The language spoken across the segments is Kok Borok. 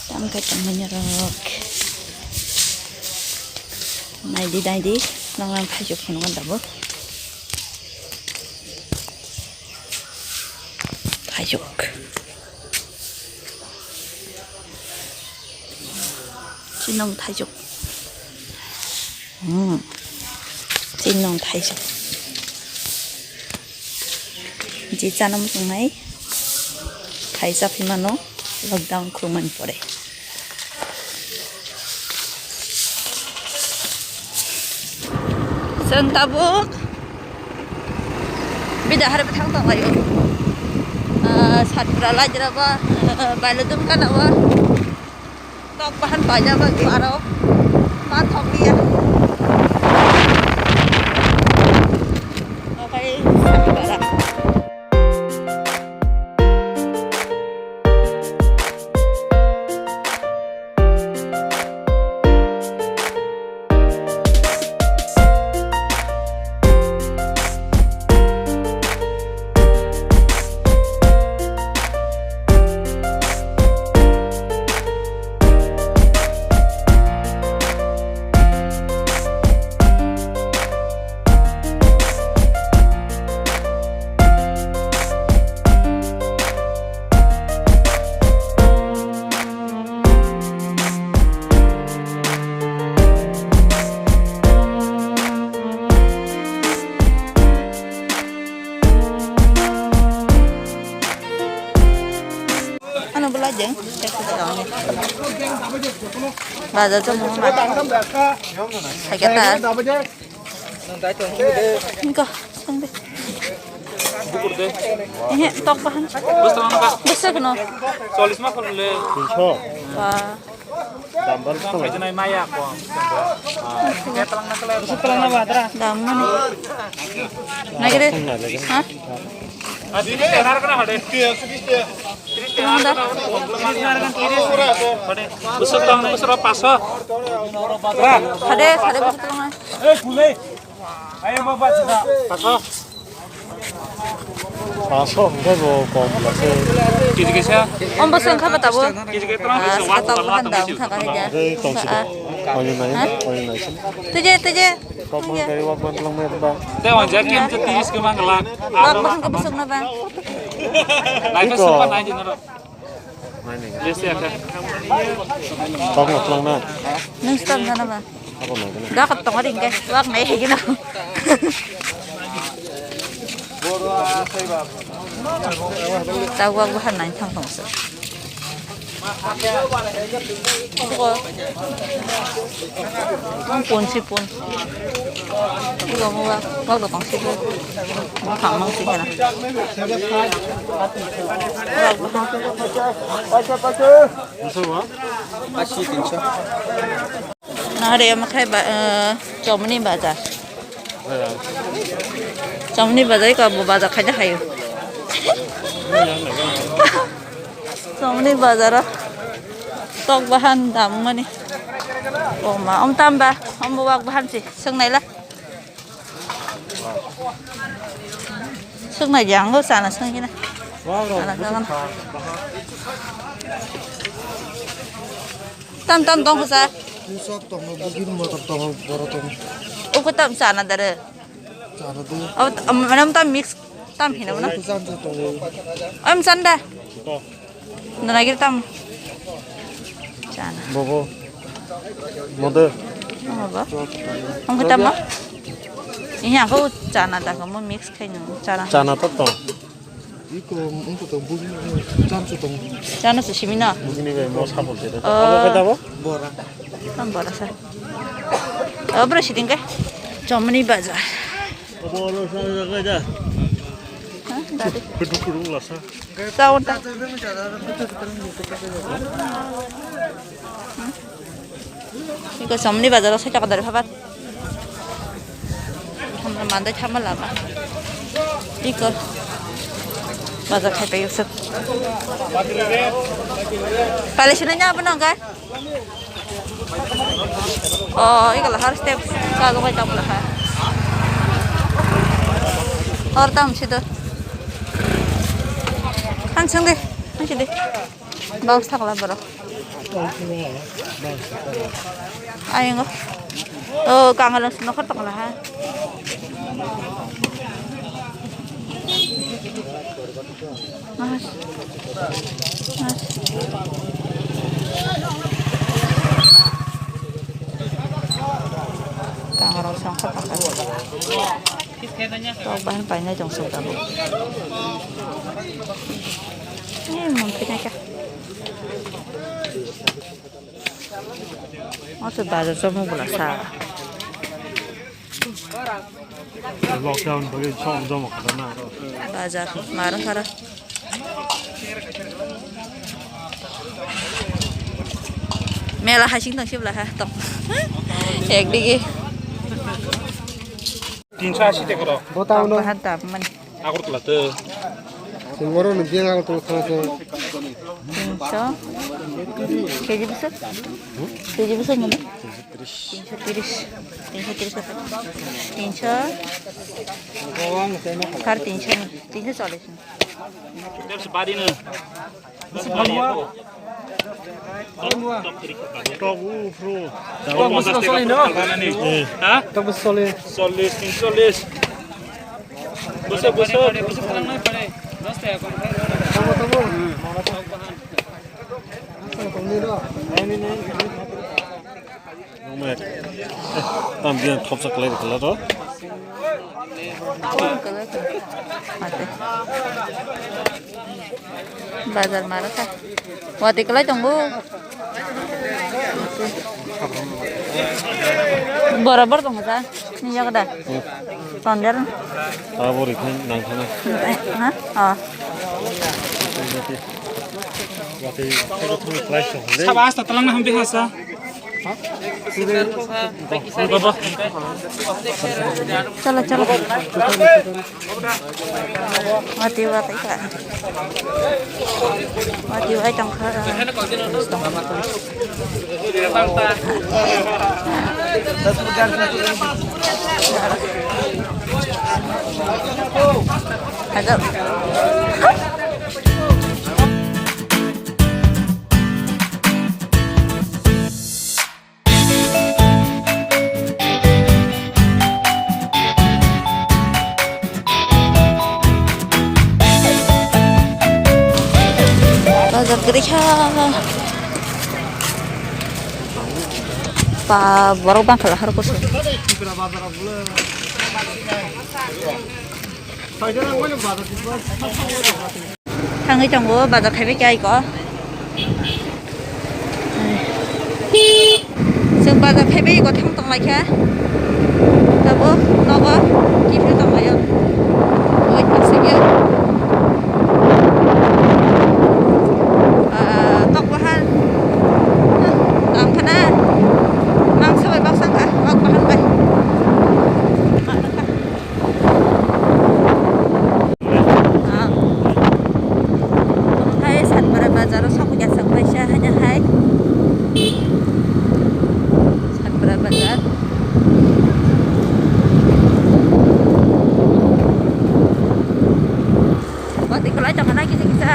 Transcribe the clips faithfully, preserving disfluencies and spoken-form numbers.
Tam khe tongmani rok. Naidi, naidi, nang nang thaisok phunukgo tabuk. Thaisok. Chinong thaisok. Hmm. Chinong thaisok. Je chana muchungnai. Thaisa phimano lockdown khulumani pore. Chwng tabuk bida hari bwthang tonglaio. Ah, satpura lajra ba, ah, bailodum kana ba. Tok bahan paja ba aro ma thok liya. Okay, satpura. Ano bwlai jeng. Baja chamo ma. Saikata. Engko, song de. Ehe, tok bahan. Bwswk no? Wah. Dam mani. Nagire? Ha? Tong da. Sade, sade bwswk tong. Paso hwnkhe bo kom bwlase. Kg kaisa? Om bo swngkha ba tabuk. Kg kaisa? Ah, sa tabuk han da wngkha ba hwnkhe. Tei tongsi de. Ah. Oyo nai, oyo nai. Tuje, tuje. Kok man kari wak man tlang mai ba. Tei wng jak khe tiris khe mang la. Wak bo hwnkhe bwswk no ba. Nai pa sung ba nai di noro. Yes, ya, kha. Tong na tlang na. Nung stop na na ba. Abo na na. Dak tong ring ke, wak nai he gino. Ta wak ba han nai thang thang sa. Ang pun si pun. Igo mo ba, wak do tong si pun. Mo khang mang si kana. Wak ba. Ashi tinso. Nahari ama khai ba, eh, chomni bazar. Chomni bazar ka bo bazar khai da hayo. Chomni bazar o tok bahan dam mani. O ma, om tam ba, om bo wak bahan si, song nai la. Suknai di ang o chana sung gina. Chana sung gina. Tam tam tong kha sa. Pusa tongo, bugin motor tongo, boro tongo. Uko tam chana dare. Chana do. Am, am, tam mix tam hina na. Pusa tongo. Am chanda. Nana giri tam. Chana. Bobo. Mode. Bobo. Ang kita mo. Ini aku chana dah kamu mix kayak chana. Chana to to. Iko, iko to bugi, chana to. Chana to simina. Bugi ni mo sabol sih. Oh. Apa kata bo? Bora. Tam bora sa. Oh, bro, siding ke. Chomni bazar. Bora sa kata. Hah? Tadi. Keduk keduk lah sa. Sound ta. Iko chomni bazar o sai chakadar phabar. Hamra mandai thama lama. Iko bazar khai pai usuk. Pale sini nya apa nongka? Oh, iko lahar step. Sa lo kai tam lahar. Hor tam situ. Hansung deh, hansung deh. Box thakla borok. Ayungo. Oh, kangalak nokhor tongla ha. Mas. Mas. Kangalak songkha tongla. Tok bahan painai tong suk tabuk. Eh, mungkin aja. Oso bazar somo bwla sa. Lockdown bagwi som joma khana. Bazar marang khara. Mela hasing tong sibla ha tok. Ekdigi. Tinso ashi taka rok. Bota uno. Bahan tap man. Agartala to. Singoro ni biang Agartala thang se. Tinso. Keji bwswk? Keji bwswk nini? Tinso tiris. Tinso tiris taka. Tinso. Sare tinso ni. Tinso chollis ni. Terus bari no. Tok uphru. Tok bwswk choli no? Ha? Tok bwswk choli. Chollis, tinso chollis. Bwswk, bwswk. Tamo, tamo. Tamo, tamo. Tam biyan thopsa kwlai rwkha ro. Mate. Bazar mara kha. Wati kwlai tongo. Borobor tongo sa. Ni yago da. Tonjer. Abo rikhan nangkhana. Ha? Oh. Wati, wati kwlai tongo le. Saba asta talangna hambi hasa. Chalo, chalo. Wati, wati, ka. Wati, wai tong kha. Hello. Bazar kwrwi kha. Ba, borok bangkha lahar kusu. Thangwi tongo bazar khaibai khe aiko. Chwng bazar khaibai iko thang tonglaikha. Tabuk nogo kiphilwi tonglaio. Wait, wait, wait. Ah, tok bahar. Tangkhana. Mangsa bai baksa wngkha, tok bahar bai. Hai Satpara bazar o sokwi ya chwng paisa haino hai Satpara bazar. Wati kwlai tongkha na kisa kisa.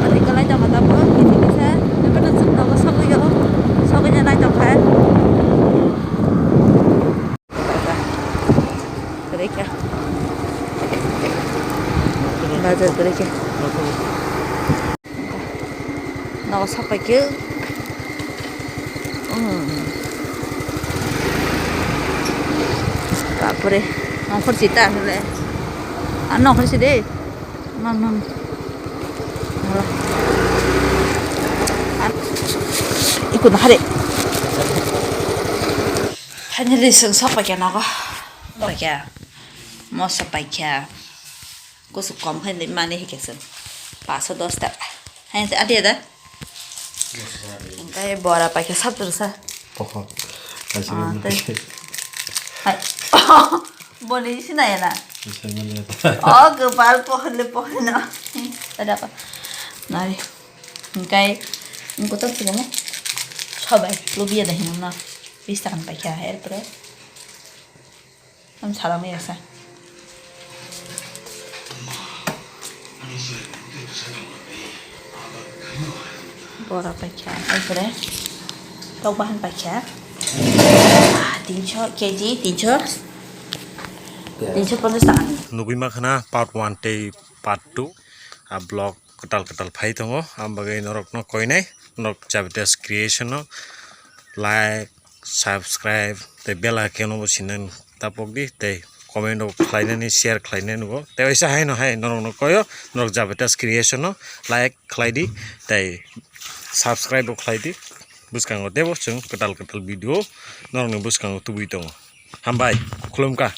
Wati kwlai tongkha tabuk kisa kisa. Jotono chwng nogo sogwi o, sogwi nai tongkha. Kwrwi kha. Bazar kwrwi kha. Nogo sapai khe. Bapre. Nongkhor sita hole. Ah, nongkhor si de. Mam, mam. Ikut hari. Finally, seng sapai khe nogo. Paikha. Moso paikha. Kusu kom khai mani hike seng. Paso dosta. Hai, adi ada. Engkai bora paikha sabjur sa. Pohor. Ah, tei. Hai. Boni sinaya na. Bisa melihat. Oh, kepal pohon le pohon no. Ada apa? Nari. Engkai engko to sini. Sobai, lubia dah hino na. Bis takan paikha, erpore. Am salam ya sa. Bora paikha, ai kore. Tok bahan paikha. Ah, tinsho K G, tinsho. Tinsho ponchas taka ni. Nugui ma khana part one tei part two. A vlog kwtal kwtal phai tongo. Am bagwi norok no koinai. Norok Chabitas Creation no like, subscribe tei bell icon no bo sinani tapok di tei comment rok khlainani, share khlainani bo tei waisa haino hai norok no koyo, norok Chabitas Creation no like khlai di tei subscribe bo khlai di. Bwskango teibo chwng kwtal kwtal video norok ni bwskango tubui tongo. Hambai, khulumkha.